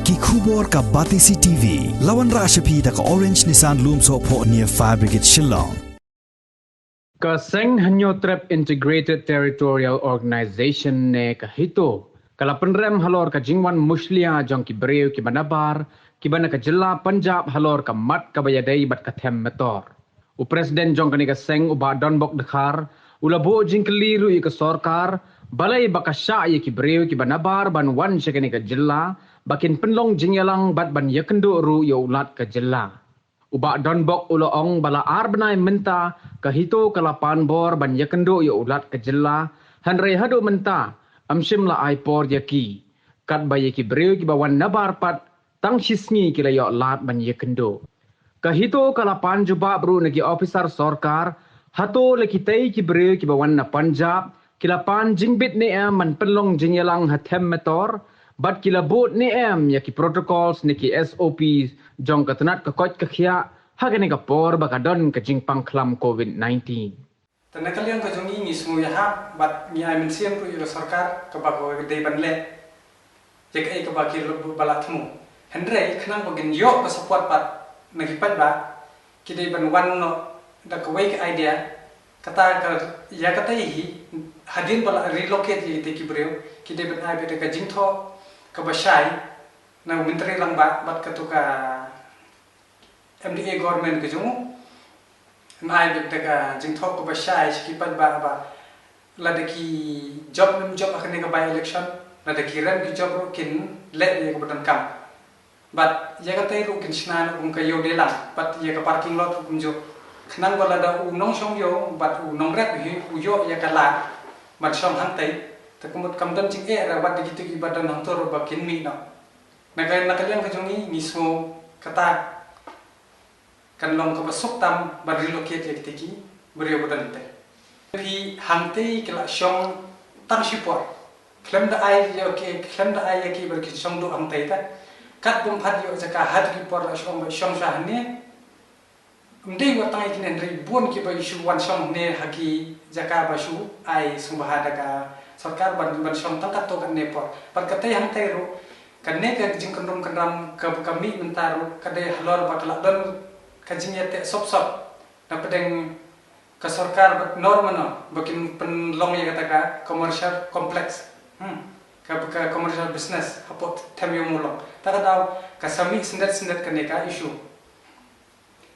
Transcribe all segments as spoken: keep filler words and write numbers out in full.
Ki khubor ka Batesi T V. La wanrah sha phi da ka Orange Nissan Lumsohphoh near Fire Brigade Shillong. Ka Seng Hynñiewtrep Integrated Territorial Organization ne ka HITO ka la pynrem halor ka jingwan mushlia jong ki briew kiba nabar kiba na ka jylla Punjab halor ka mat kaba ïadei bad ka them metor. U President jong kane ka seng, u Bah Donbok Dkhar, u la buh jingkylli ruh ïa ka sorkar balei ba ka shah ïa ki briew kiba nabar ban wan sha kane ka jylla ba kin pynlong jingïalang bad ban ïakynduh ruh ïa u Lat ka jylla. U Bah Donbok u la ong ba la ar bnai mynta ka HITO ka la pan bor ban ïakynduh ïa u Lat ka jylla, hynrei haduh mynta ym shym la ai por ïa ki. Katba ïa ki briew kiba wan nabar pat tang shisngi ki la ïoh lad ban ïakynduh. Ka HITO ka la pan jubab ruh na ki ophisar sorkar, hato la kitei ki briew kiba wan na Punjab ki la pan jingbit ne em ban pynlong jingïalang ha them metor, bad ki la bud ne em ïa ki protocols ne ki S O P jong ka tnat ka koit ka khiah ha kane ka por ba ka don ka jingpang khlam COVID nineteen. Te na ka liang ka jong ngi, ngi sngew ïahap bad ngi ai mynsiem ruh ïa ka sorkar kaba ka dei ban leh ïa kaei kaba ki ruh ba la thmu. Hynrei khnang ba kin ïoh ka support pat na ki paidbah, ki dei ban wan noh da kawei ka idea, kata ka, ïa kata hi, hadien ba la relocate ïa kita ki briew, ki dei ban ai beit da ka jingthoh kaba shai na u Myntri Rangbah bad katu ka M D A government ka jong u. Nai beit da ka jingthoh kaba shai sha ki paidbah ba lada ki jop ne ym jop ha kane ka by election, lada ki rem ki jop ruh kin leh ïa kaba donkam. Bad ïa katei ruh kin shna noh kum ka ïew dei lang, bad ïa ka parking lot ruh kumjuh. Khnang ba lada u nongshong ïew bad u nongrep hi u ïoh ïa ka lad ban shong hangtei, te ka mut kam don jingeh re bad da kitu kiba don hangto ruh ba kin mih noh. Na ka, na ka liang ka jong ngi, ngi sngew kata kan long kaba suk tam ban relocate ïa kita ki briew ba don te. Phi, hangtei ki la shong tang shipor. Khlem da ai ïa ki, khlem da ai ïa ki ba ki shong duh hangtei te. Kat bym pat ïoh jaka ha tu ki por la shong, shong sha hangne. Ym dei wat tang ïa kine, hynrei bun kiba shu wan shong ne ha ki jaka ba shu ai sngewbha da ka sorkar ban, ban shong tang katto katne por. Bad katei hangtei ruh, kane ka jingkynrum kynram ka, ka mih mynta ruh, ka dei halor ba ka la don ka jingïateh sop sop na pdeng ka sorkar bad nor mano ba kin pynlong ïa kata ka commercial complex. Hmm. Ka, ka commercial business hapoh Them Ïew Mawlong. Ta ka daw ka sa mih syndet syndet kane ka issue.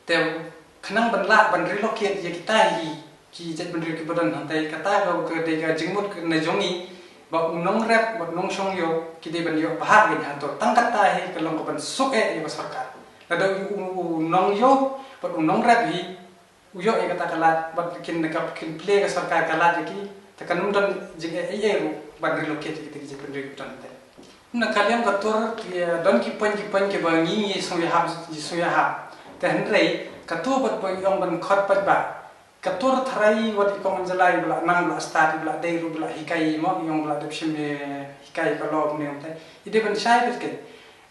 Te khnang ban lah ban relocate ïa kita hi ki jaitbynriew kiba don hangtei, kata ka, ka dei ka jingmut na jong ngi ba u nongrep bad nongshong ïew ki dei ban ïoh bha ïa hangto. Tang kata hi ka long ka ban suk eh ïa ka sorkar. Lada u, u, u nongïew bad u nongrep hi u ïoh ïa kata ka lad bad kin, ka kin plie ka sorkar ka lad ïa ki, te kan ym don jingeh ei ei ruh ban relocate ïa kita ki jaitbynriew kiba don hangtei. Na ka liang ka tur, ki, eh, don ki point, ki point kiba ngi, ngi sngew ïahap, ngi sngew ïahap. Te hynrei kato pat ba i ong ban khot pat ba ka tur tharai wat i kong Anjela i ba la nang, ba la stad, i ba la dei ruh, ba la hikai mo, i ong ba la dep shim, eh, hikai ka law ne ong te. I dei ban shai pat keiñ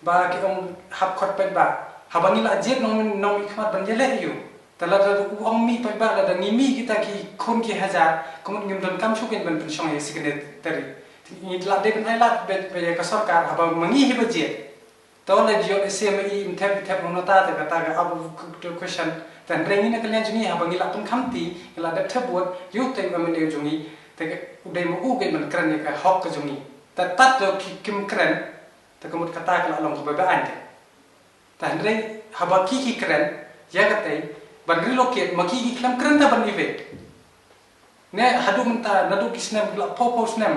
ba ki ong hap khot pat ba haba ngi la jied nong, nongmihkhmat ban ïaleh ïa u. Te lada u ong mih pat ba, lada ngi mih kita ki khun ki hajar, ka mut ngim donkam shuh keiñ ban pynshong ïa signatory. Te ngi la dei ban ai lad beit, beit ïa ka sorkar haba ma ngi hi ba jied. To la jia lehse ma i im thep, i thep hangno ta, te kata ka out of the question. Te hynrei ngi na ka liang jong ngi haba ngi la pynkhamti, ngi la dep thep vote ïa utei u M L A jong ngi, te u dei ma u keiñ ban kren ïa ka hok ka jong ngi. Te tad da ki, kim kren, te ka mut kata ka la long kaba be-aiñ keiñ. Te hynrei haba ki, ki kren ïa katei ban relocate, ma ki, ki khlem kren te ban evict. Ne haduh mynta naduh ki snem ki la phew phew snem.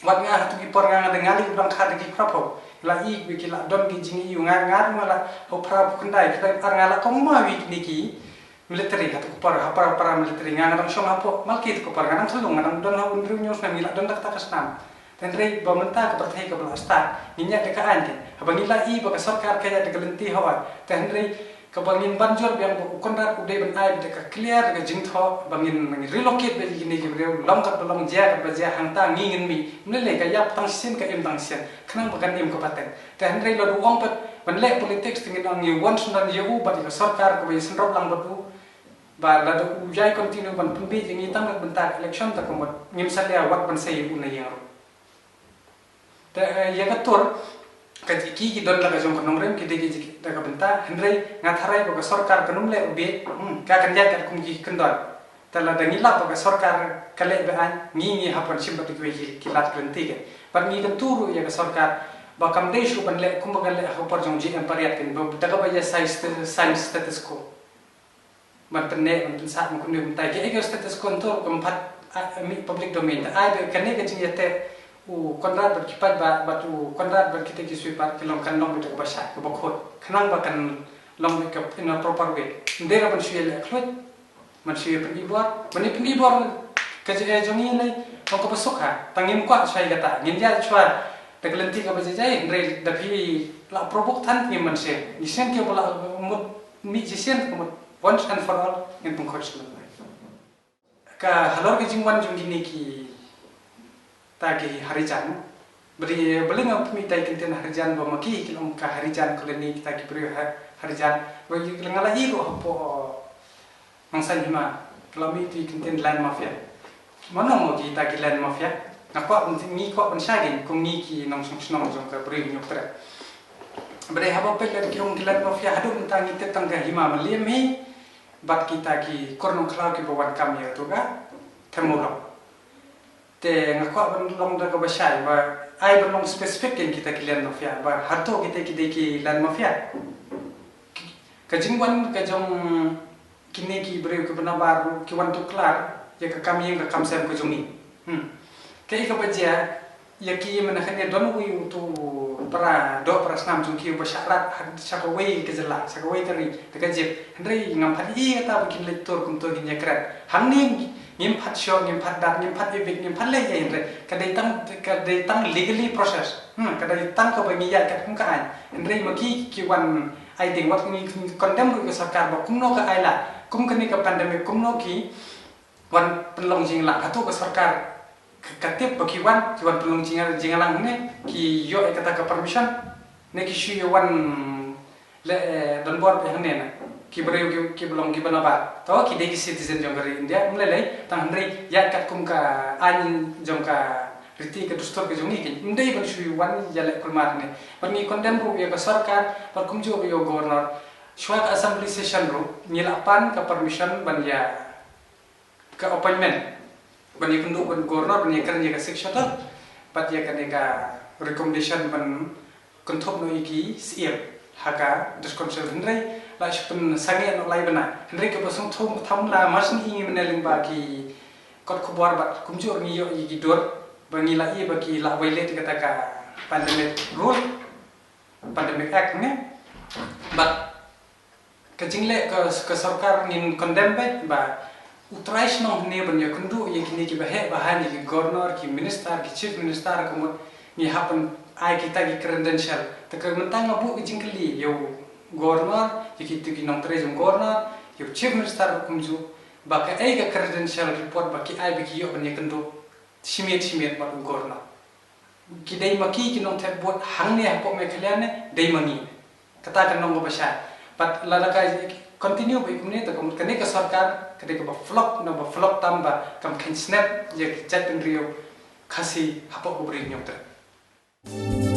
Wat nga ha tu ki por nga, nga dang ïaleh u dang kha da ki khraw phew. Ki la i, ki la don ki jingïohi, nga, nga ruh nga la phew phra phew khyndai, khyndai ar, nga la kong ma wi kine ki military ha tu ka por, ha para, para military, nga, nga dang shong hapoh Malki tu ka por, nga dang khyllung, nga dang don ha u hynriew hynñiew snem, ngi la don da kata ka snam. Te hynrei ba mynta ka pyrthei kaba la stad, ngin ïa da ka aiñ keiñ. Haba ngi la i ba ka sorkar ka ïa da ka lynti hawai. Te hynrei kaba ngin ban jur biang ba u Conrad u dei ban ai da ka clear da ka jingthoh ba ngin, ngin relocate beit ïa kine ki briew, long kat ba long, jia kat ba jia, hangta ngi ngin mih. Ym lei lei ka ïap tang shisien, ka im tang shisien, khnang ba kan im ka pateng. Te hynrei lada u ong pat ban leh politics te ngin ong ngi wan shynrang ïa u bad ïa ka sorkar kaba ïa synrop lang bad u. Ba lada u ïai continue ban pynbiej ïa ngi tang na ka bynta ka election, te ka mut ngim salia wat ban sei ïa u na ïing ruh. Te, eh, ïa ka tur, Ka ki ki don la ka jong ka nongrim, ki dei ki jik da ka bynta, hynrei nga tharai ba ka sorkar kan ym leh u bit, hmm, ka kan ïaid katkum ki kyndon. Te lada ngi lap ba ka sorkar ka leh ba-aiñ, ngi ngi hap ban shim bad kiwei ki, ki lad ki lynti kan. Bad ngi kyntu ruh ïa ka sorkar ba kam dei shuh ban leh kumba ka leh ha ka por jong J M Pariat kan, ba da kaba ïa sign sta-, sign status quo. Ban pynneh, ban pynsah, ban kumne ban tai. Ki ai ka status quo to, kam pat, ah, mih public domain. Te ai ba kane ka jingïateh u Conrad bad ki paidbah, bad u Conrad bad kita ki sweeper, ki long kan long beit kaba shai, kaba khot. Khnang ba kan long beit ka in a proper way. Ym dei ruh ban shu ïaleh khluit, ban shu ïa pynibor, ban ïa pynibor ka jingeh jong ngi lei, long kaba suk ha. Tang ngim kwah shuwa ïa kata, ngin ïa shuwa da ka lynti kaba jai jai, hynrei da phi la provoke than ngim mynsiem. Shisien ki ba la mut mih shisien ka mut once and for all ngin pynkhot sha lyngngai. Ka halor ka jingwan jong kine kita ki harijan. Bri, bri nga pynmih ïa ki kyntien harijan ba ma ki ki long ka harijan colony, kita ki briew ha-, harijan. Ba ki nga la ïohi ruh hapoh Nongsan Hima, ki la mih ïa ki kyntien land mafia. Mano mo kita ki land mafia? Nga kwah ban, ngi kwah ban shai kein kum ngi ki nongshong shnong jong ka Bri Hynñiewtrep. Bad haba peit la ki ong ki land mafia, haduh mynta ngi tip tang ka hima Mylliem hi, bad kita ki kur Nongkhlaw kiba wan kam ïa tu ka Themmawlong. Te nga kwah ban long da kaba shai, ba ai ban long specific kein kita ki land mafia, ba hato kita ki dei ki land mafia. Ki, ka jingwan ka jong kine ki briew kiba nabar ruh ki wan tuklar ïa ka kam ïing ka kam sem ka jong ngi. Hmm. Kaei kaba jia ïa ki mynta kane, don uwei utu u para doh para snam jong ki uba shah rat ha, sha kawei ka jylla, sha kawei ka ri, da ka jip. Hynrei ngam pat ïohi kata ba kin leit tur kumto, kin ïakren. Hangne ngim pat shoh, ngim pat dat, ngim pat evict, ngim pat leh ei ei, hynrei ka dei tang, ka dei tang legally process. Hmm, ka dei tang kaba ngi ïaid katkum ka aiñ. Hynrei ma ki ki wan ai ding, wat ngi, ngi condemn ruh ïa ka sorkar ba kumno ka ai lad, kum kane ka pandemic, kumno ki wan pynlong jingïalang. Hato ka sorkar ka, ka tip ba ki wan, ki wan pynlong jingïa-, jingïalang hangne, ki ïoh ïa kata ka permission, ne ki shu ïa wan leh, eh, donbor beit hangne na ki briew ki, kiba long kiba nabar. To ki dei ki citizen jong ka ri India, ym lei lei, tang hynrei ïaid katkum ka aiñ jong ka riti ka dustur ka jong ngi kein, ym dei ban shu wan ïaleh kulmar hangne. Bad ngi condemn ruh ïa ka sorkar, bad kumjuh ruh ïa u governor. Shuwa ka assembly session ruh ngi la pan ka permission ban ïa ka appointment ban ïakynduh bad u governor, ban ïakren ïa ka Sixth Schedule, bad ïa kane ka recommendation ban kynthup noh ïa ki syiem ha ka District Council, hynrei la shu pynsangeh noh lai bnai. Hynrei kaba sngewthuh, tang la mar shen i ngi mynne lyngba ki kot khubor bad kumjuh ngi ïoh ïa ki dur ba ngi la ïohi ba ki la violate kata ka pandemic rule, Pandemic Act ne. Bad ka jingleh ka, ka sorkar ngin condemn beit, ba u trai shnong hangne ban ïakynduh ïa kine kiba heh ba haiñ, ïa ki governor, ki minister, ki chief minister, ka mut ngi hap ban ai kita ki credential. Te ka mynta nga buh ka jingkylli ïa u governor, ïa kito ki nongtrei jong u governor, ïa u chief minister kumjuh, ba kaei ka credential report ba ki ai ba ki ïoh ban ïakynduh shimiet shimiet bad u governor. Ki dei ma ki ki nongthep vote hangne hapoh Meghalaya ne dei ma ngi? Kata ka long kaba shai. Bad lada ka continue beit kumne, te ka mut kane ka sorkar ka dei kaba flop, naba flop tam, ba kam kheiñ snep ïa ki jaitbynriew Khasi hapoh ka Bri Hynñiewtrep.